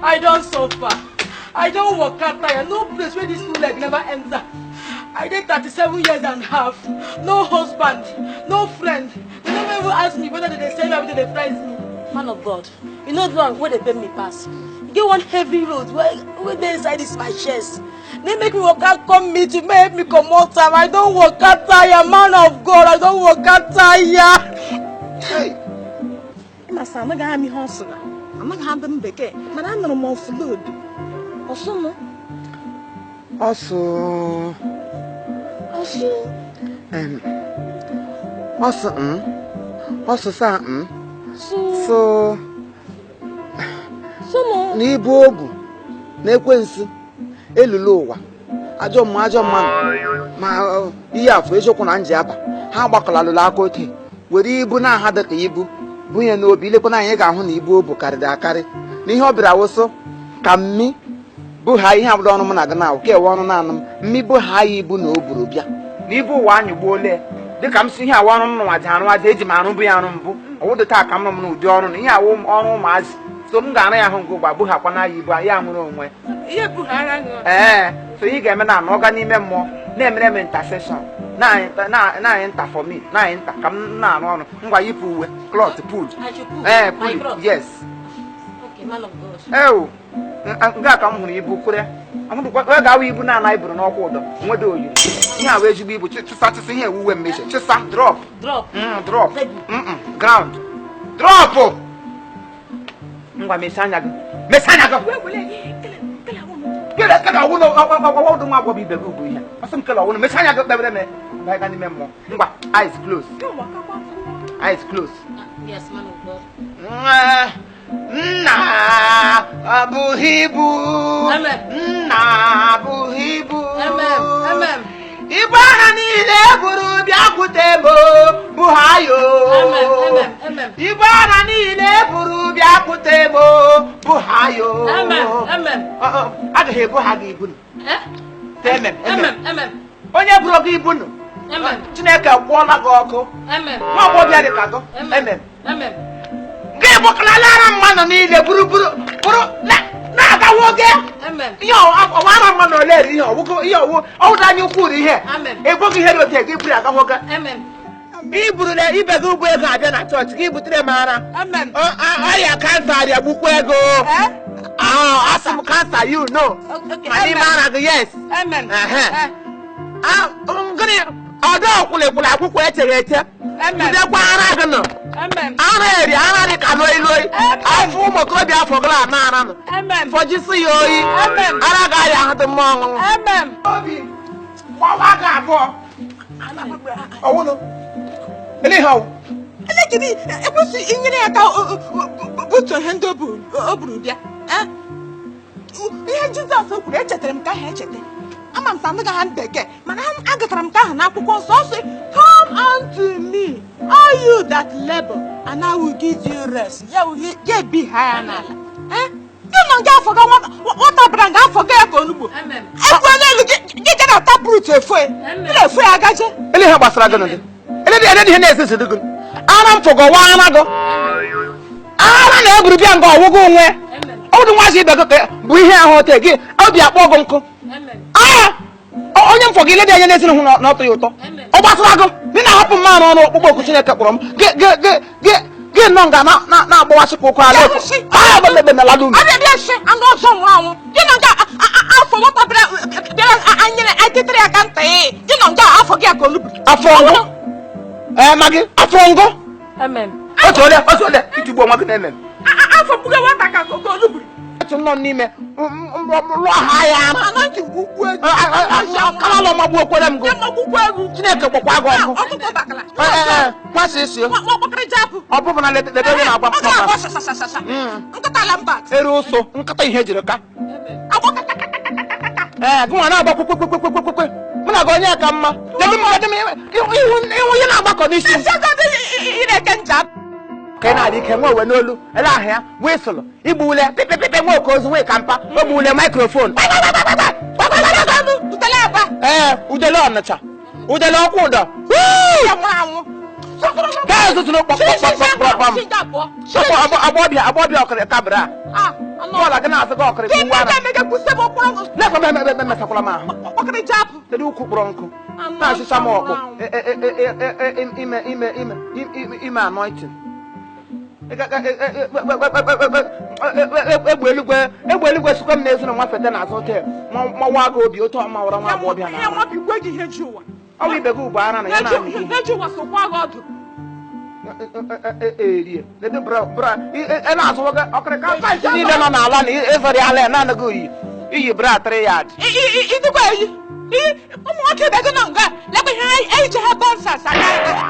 I don suffer. I don waka tire. No place wey this two leg never enter. I dey 37 years and half. No husband, no friend. They never even ask me whether they dey sell me or they dey price me. Man of God, you know the one wey dey pain me pass. E get one heavy load wey dey inside this my chest. Dey make me waka come meet you, make help me comot am. I don waka tire, man of God. I don waka tire. Hey. Ịmasị anaghị ama ihe ọ sị na anaghị adị m bekee, mana anụrụ m offload ọsụnụ. Ọsụ. Ọsụ. Ọsụ ọsụ sa sụ. Sụ. Sụnụ. Na ibu ogu na ekwensu elulu ụwa, ajọ mmụọ, ajọ mmadụ, ma ihe afọ eziokwu na nji aba ha gbakọlalụla aka ote were ibu na-aha dịka ibu bunye n'obi. Ilekwana anyị ga-ahụ na ibu o bu karịrị akarị na ihe ọ bịara wụsụ ka mmi bụ ha. Ihe abụrụ ọrụ mụ na gị na ka ewe ọrụ naanị m mmi bụ ha ya ibu na o buru bịa na ibu ụwa anyị gbuole. Dịka m si ihe awa ọrụ m nụnwa ji arụ aja eji m arụ bụ ya arụ mbụ ọwụdụ taa ka m nọ m n'ụdị ọrụ na ihe awụ ọrụ ụmụazị, so m ga-arụ ya ahụ nke ụgba bughakwa na ya ibu ya nwere onwe. Ihe bughara gị. Ee, so ị ga-eme na anọ ga n'ime mmụọ na-emere m intercession na enter for me, na enter ka m na-arụ ọrụ. Ngwa, yipụ uwe, cloth, pull. I should pull ee my pull cloth. Yes. Okay, man of God. Ewu, nke a ka m hụrụ ibu kwere ọ ga-awụ ibu na-ana iburu n'ọkwa ụdọ nwede oyiri ihe a wee ezigbo ibu. Chịsa, chịsa ihe ewuwe mmechie, chịsa, drop. Drop. Drop. Table. Ground, drop. Ngwa, mechie anya gị, mechie anya gị. Kele kele ọwụlọ ọwụdụ nwa agbọghọ ibe gị bụ ihe ọsọ m kele ọwụlọ. Mechie anya gị, kpebere m banye n'ime mmụọ. Ngwa, eyes close, eyes close. Yes, man of God. Nna abụghị ibu. Amen. Nna abụghị ibu. Amen. Amen. Ibu agha niile buru bịakwute m bụ ha yo. Amen. Amen. Amen. Ibu agha niile buru bịakwute m bụ ha yo. Amen. Amen. Agaghị ebu ha gị ibu nụ. Eh? Amen. Amen. Amen. Amen. Onye buru gị ibu nụ. Amen. Chineke kwụọla gị ọkụ. Amen. Nwa agbọghọbịa dị ka gị. Amen. Amen. Amen. Gị bụkọlara mmadụ niile buru buru buru na-agawa oge. Amen. Ihe ọwa ara mmadụ ole eri ihe ọwụgo ihe ọwụ ọwụda anya ukwu ri ihe. Amen. Ego gị ihe dị otu gị buru agawa oge. Amen. Ị burula ibe gị ụgbọ ego abịa na chọọchị gị butere m ara. Amen. Ọrịa cancer arịa gbukwa ego. Eh? Ah, asị m cancer, you know. Okay, Ma n'ime amen. ara gị, yes. Amen. Ehe. Eh, Ah, gịnị ọdọ kwụlịkwụlị akwụkwọ echere eche. Amen. Jidekwa ara gị nọ. Amen. Ara eri ara dị ka loi loi. Amen. Afọ ụmụ okorobịa afọ gụla ama ara nọ. Amen. Fọjisi ya oyi. Amen. Ara ga-arịa ahụ dị mma ọṅụṅụ. Amen. Obi gbawa gị abụọ. Ọwụnụ. Ele ihe ọwụ. Elekere ekwesị inyere ya aka butuo ihe ndị o buru bịa. Eh? Ihe Jizọs kwuru echetara m ka ahụ echeta. Ama m sị anaghị ha bekee, mana agụtara m ka ahụ n'akwụkwọ nsọ. Ọ sị, "Come unto me, all you that labor, and I will give you rest." Ya wụ ya ebi ha ya n'ala. Eh? Gị nọ nga afọ ga nwata bịara nga afọ ga ya ka onugbu. Amen. Ekwe n'elu gị gị ga na taproot efo ya. Amen. Gị na-efo ya agaje. Ele ihe gbasara gị nụ gị. Ele dị ele dị ihe na-esesi gị. Ara m fọgọwa ara gị. Ara na-eburu bịa nga ọwụgụ onwe. Amen. Ọ bụ nwazi ibe gị ka bụ ihe ahụ ote gị obi akpọ gị nkụ. Amen. Ah! Onye m fọ gị ile dị anya n'ezinụlọ hụ na ọ tọ ya ụtọ. Amen. Ọ gbasara gị ndị na-ahapụ mma n'ọnụ ọkpụkpọ oku Chineke kpọrọ m gị gị gị gị gị nọ nga na-agbawasị ka ụkwụ ala. Ya kwụsị. Ah, bebe na ladu. Abịa bịa shi anụ ọzọ nwụrụ anwụ gị nọ nga afọ nwata bịara bịara anyere etetere ya ka nta ya gị nọ nga afọ gị ka onugbu. Afọ ngụ. Ee, ma gị afọ ngụ. Amen. Otu ole otu ole itigbu onwe gị na-eme. Afọ mkpuge nwata ka onugbu. Otu nọ n'ime lụọ ha ya ara. Ana ntị gwukwu egwu. Kalala ọmagbu okwere m gụ. Magwukwu egwu. Chineke kpọkwa gị ọkụ. Ọkụkọ bakala. Ee, kwasị isi. Nwa ọkpọkịrị japụ. Ọ bụbụ na lebe onye na-agba Ọ ga-agba mkpọkpa. shashashasha. Nkịta lambat. Ere ụsụ nkịta ihe ejiri ka. Agwọ kakatakataka. Ee, gị nwa na-agba kwekwekwekwekwekwe. Mụ na gị onye ka mma. Debe m debe m ihu ihu ihe na-agbakọ n'isi m. Ị na-eke nja. Ka ị na-adị ike nwe uwe n'olu ele ahụ ya wịsụlụ igbu ule pịpịpịpị nwe oke ozu nwe ka mpa o gbu ule microphone. Utele aba. Ee, udele ọnịcha, udele ọkwụ ụdọ. Ya nwụrụ anwụ. Ka Na-ezutụrụ kpọkpọkpọkpọkpọm. Agbọbịa agbọbịa ọkịrị kabra. Bọọlụ gị na-asị gị ọkịrị Gị bụ ara. mega kwụsị m okporo Na-ekwe m eme emesakwala m ahụ. ọkịrịcha apụ. Kedu ukwu kpọrọ nkụ? Na-asịcha m ọkpụ. Ime ime ime ime ime anointing. Egbe eluigwe egbe eluigwe sikwa m n'ezi na nwa fete n'azụ hotel mawa gị obi otu ọma wara nwa agbọghọbịa na Ihe ara. nwa bụ igwe gị ihe ji ụwa. Ọ bụ ibe gị ugbo ara na ya na-amị ihe. Ihe ji ụwa sokwa gị ọdụ. Erie ledo bra bra ị na-azụ gị ọkịrịka paịtị niile nọ n'ala na ịzọrị ala ya naanị gị oyi iyi bra 3 yard. Ịdịkwa eyi. Ụmụ nwoke bịago na nga lekwa ihe eyicha ha bọnsas aga.